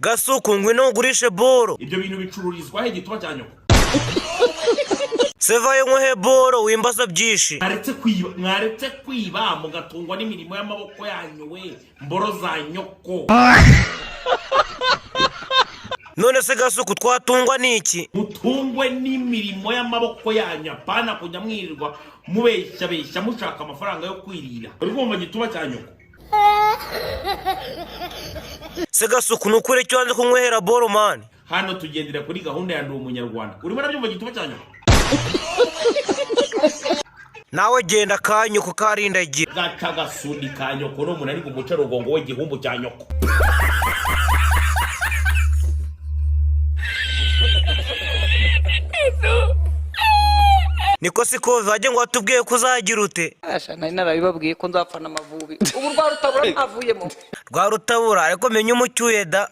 Gasuku, ngwino ugurishe boro. Ibyo bintu bicururizwa he, gituba cya nyoko? Sevayo nkuhe boro, wimbaza byinshi. Mwaretse kwiba, mwaretse kwiba mugatungwa n'imirimo y'amaboko yanyu, we mboro za nyoko. None se Gasuku, twatungwa n'iki? Mutungwe n'imirimo y'amaboko yanyu, apana kujya mwirirwa mubeshya beshya mushaka amafaranga yo kwirira. Uri kumva, gituba cya nyoko? Se Gasuku, ni ukuri icyo wanze kunywehera boro, man? Hano tugendera kuri gahunda ya Ndi Umunyarwanda. Urimo urabyumva, gituba cya nyoko? Nawe genda kanyuko karindagira. Gaca gasuni ka nyoko n'umuntu ari umuca rugongo w'igihumbu cya nyoko. Niko siko vajye ngo watubwiye ko uzagira ute? Asha, nari narabibabwiye ko nzapfana Amavubi. Ubu rwa Rutabura ntavuyemo. Rwa Rutabura, ariko menya umucyuye da.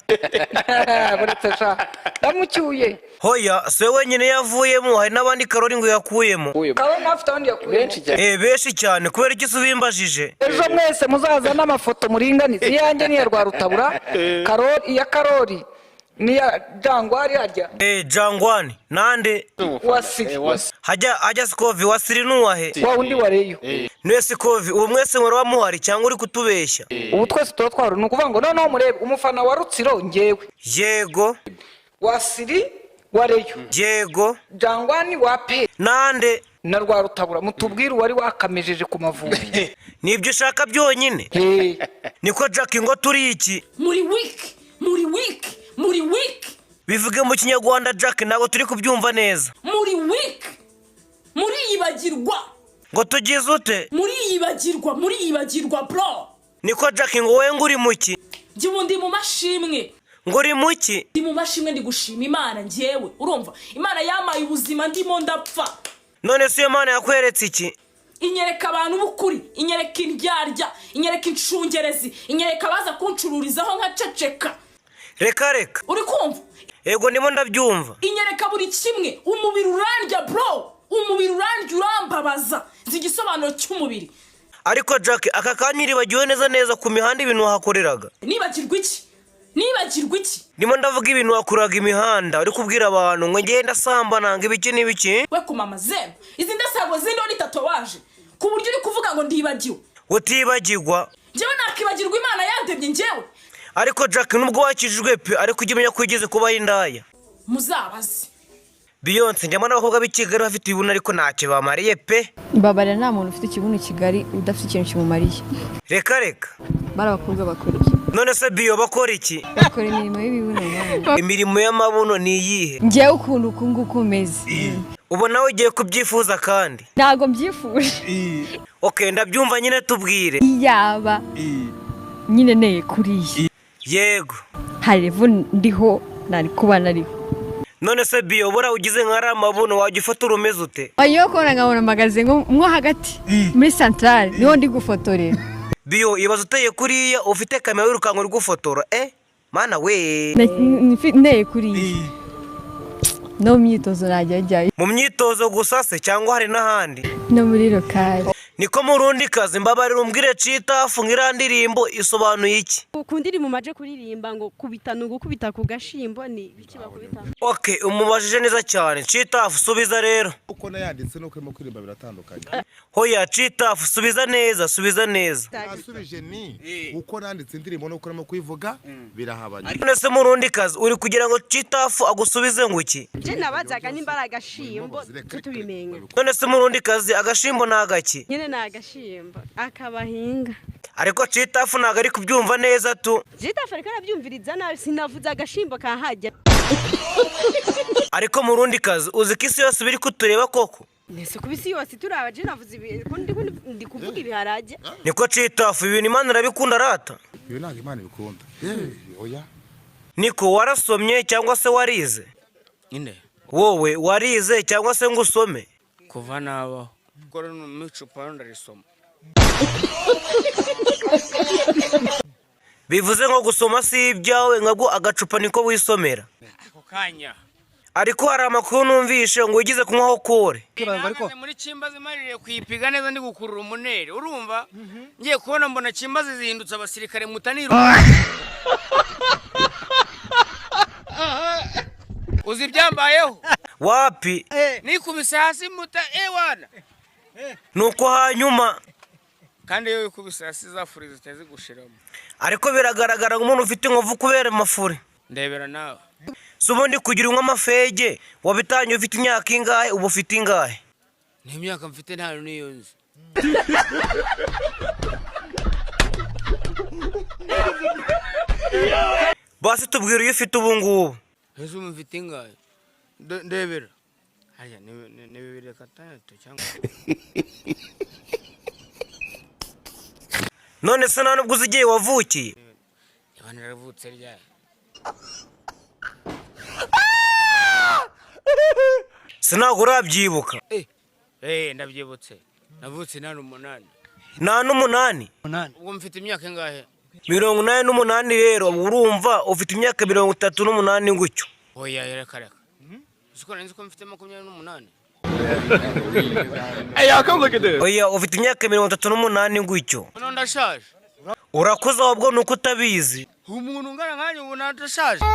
Buretse sha, ndamucyuye. Hoya, si we wenyine yavuyemo, hari n'abandi Karori ngo yakuyemo. Kabona afite abandi yakuyemo. Benshi cyane. Eh, benshi cyane. Kubera iki ubimbajije? Ejo mwese muzaza n'amafoto muringanize. Iyanjye niya rwa Rutabura, Karori, iya Karori niya Jangwari harya. Eh, Jangwani nande? Wasiri. Hajya hajya Sikovi, Wasiri nuwahe? Wa undi wareyo. Niwe Sikovi. Ubu mwese mwari muhari cyangwa uri kutubeshya? Ubu twese tuba twari, ni ukuvuga ngo noneho murebe umufana wa Rutsiro ngewe. Yego. Wasiri wareyo. Yego. Jangwani wa pe. Nande? Na rwa Rutabura. Mutubwire uwari wakamejeje ku Mavubi. Nibyo ushaka byonyine? Eh. Niko Jack, ngo turi iki? Muri weak, muri weak, muri weak. Bivuge mu Kinyarwanda Jack, ntabwo turi kubyumva neza. Muri weak, muriyibagirwa. Ngo tugize ute? Muriyibagirwa, muriyibagirwa bro. Niko Jack, ngo wowe ngo uri muki? Njye ubu ndi mu mashimwe. Ngo uri muki? Ndi mu mashimwe, ndi gushima Imana njyewe. Urumva, Imana yampaye ubuzima ndimo ndapfa. None se iyo Mana yakweretse iki? Inyereka abantu b'ukuri, inyereka indyarya, inyereka incungerezi, inyereka abaza kuncururizaho nkaceceka. Reka reka. Uri kumva? Yego, ndimo ndabyumva. Inyereka buri kimwe. Umubiri urandya bro, umubiri urandya, urambabaza. Nzi igisobanuro cy'umubiri. Ariko Jack, aka kanya iribagiwe neza neza ku mihanda ibintu wahakoreraga? Nibagirwa iki? Nibagirwa iki? Ndimo ndavuga ibintu wakoraga imihanda, uri kubwira abantu ngo ngenda sambana, ngo ibiki n'ibiki. We kumama zemu, izi ndasago zindiho ni tatouage, ku buryo uri kuvuga ngo ndibagiwe? Utibagirwa. Njyewe nakibagirwa Imana yandemye njyewe? Ariko Jack, nubwo wakijijwe pe, ariko ujye umenya ko wigeze kubaho indaya. Muzabaze. Beyonce, njyamo n'abakobwa b'i Kigali bafite ibibuno ariko ntacyo bamariye pe. Mbabarira, nta muntu ufite ikibuno i Kigali udafite ikintu kimumariye. Reka reka. Bari abakobwa bakora iki? None se Biyo, bakora iki? Bakora imirimo y'ibibuno bana. Imirimo y'amabuno ni iyihe? Njyewe ukuntu uku nguku umeze. Ubu nawe ugiye kubyifuza kandi? Ntabwo mbyifuje. Ok, ndabyumva nyine, tubwire. Yaba nyine neye kuriya. Yego. Hari level ndiho nari kuba nariho. None se Biyo, buriya ugize nk'ari amabuno wajya ufata urumeze ute? Wagiye kubona nkabona mpagaze nko hagati muri santarare niho ndi gufotorera. Biyo, ibaze uteye kuriya, ufite kamera, wirukanka uri gufotora, eh mana we! Nteye kuriya, no mu myitozo najya njyayo. Mu myitozo gusa se cyangwa hari n'ahandi? No muri local. Niko murundi kazi, mbabarira umbwire, Citafu nk'iriya ndirimbo isobanuye iki? Ku ndirimbo maje kuririmba ngo kubita ni ugukubita ku gashimbo, ni biki bakubita? Ok, umubajije neza cyane. Citafu, subiza rero. Uko nayanditse nuko urimo kuririmba biratandukanye. Hoya Citafu, subiza neza, subiza neza. Nasubije ni uko nanditse indirimbo nuko urimo kuyivuga birahabanye. None se murundi kazi, uri kugira ngo Citafu agusubize ngo iki? Je nabazaga nimba ari agashimbo tubimenye. None se murundi kazi, agashimbo ni agaki? Nyine ni agashimbo akabahinga. Ariko Citafu ntabwo ari kubyumva neza tu. Jitafu ariko arabyumviriza nabi, sinavuze agashimbo kahajya. Ariko murundi kazi, uzi ko isi yose biri kutureba koko? Nese kuba isi yose turaba, je navuze ibi ko ndi kuvuga ibiharage. Niko Citafu, ibintu Imana irabikunda rata? Ibi ntabwo Imana ibikunda, oya. Niko, warasomye cyangwa se warize? Inde? Wowe warize cyangwa se ngo usome? Kuva nabaho gukora mu icupa ndarisoma. Bivuze ngo gusoma si ibyawe, nkabwo agacupa niko wisomera? Ako kanya. Ariko hari amakuru numvishe ngo ugize kunywaho kore. Nahagaze muri Kimbazi maririye kuyipiga neza, ndi gukurura umuneri, urumva ngiye kubona mbona Kimbazi zihindutse abasirikare mutaniru. Uzi ibyambayeho? Wapi. Nikubise hasi muta ewana. Nuko hanyuma? Kandi iyo wikubise hasi za furi zitari zigushiramo. Ariko biragaragara nk'umuntu ufite inkovu kubera amafuri. Ndebera nawe. Si ubundi kugira unywa amafege wabitangiye ufite imyaka ingahe? Ubu ufite ingahe? Ni imyaka mfite nta n'iyo nzi. Basi tubwira iyo ufite ubu ngubu. Ese ubu mfite ingahe? Ndebera. Harya ni 2006 cyangwa? None se nta nubwo uzi igihe wavukiye? Niba naravutse ryari? Sinabwo urabyibuka? Eh, ndabyibutse. Navutse 88. 88? Ubwo mfite imyaka ingahe? 88 rero urumva ufite imyaka 38 gutyo. Oya, reka reka. Uzi ko nari nzi ko mfite 28? Oya, ufite imyaka 38 gutyo. None ndashaje. Urakuze ahubwo ni uko utabizi. Umuntu ungana nkanjye ubu ndashaje.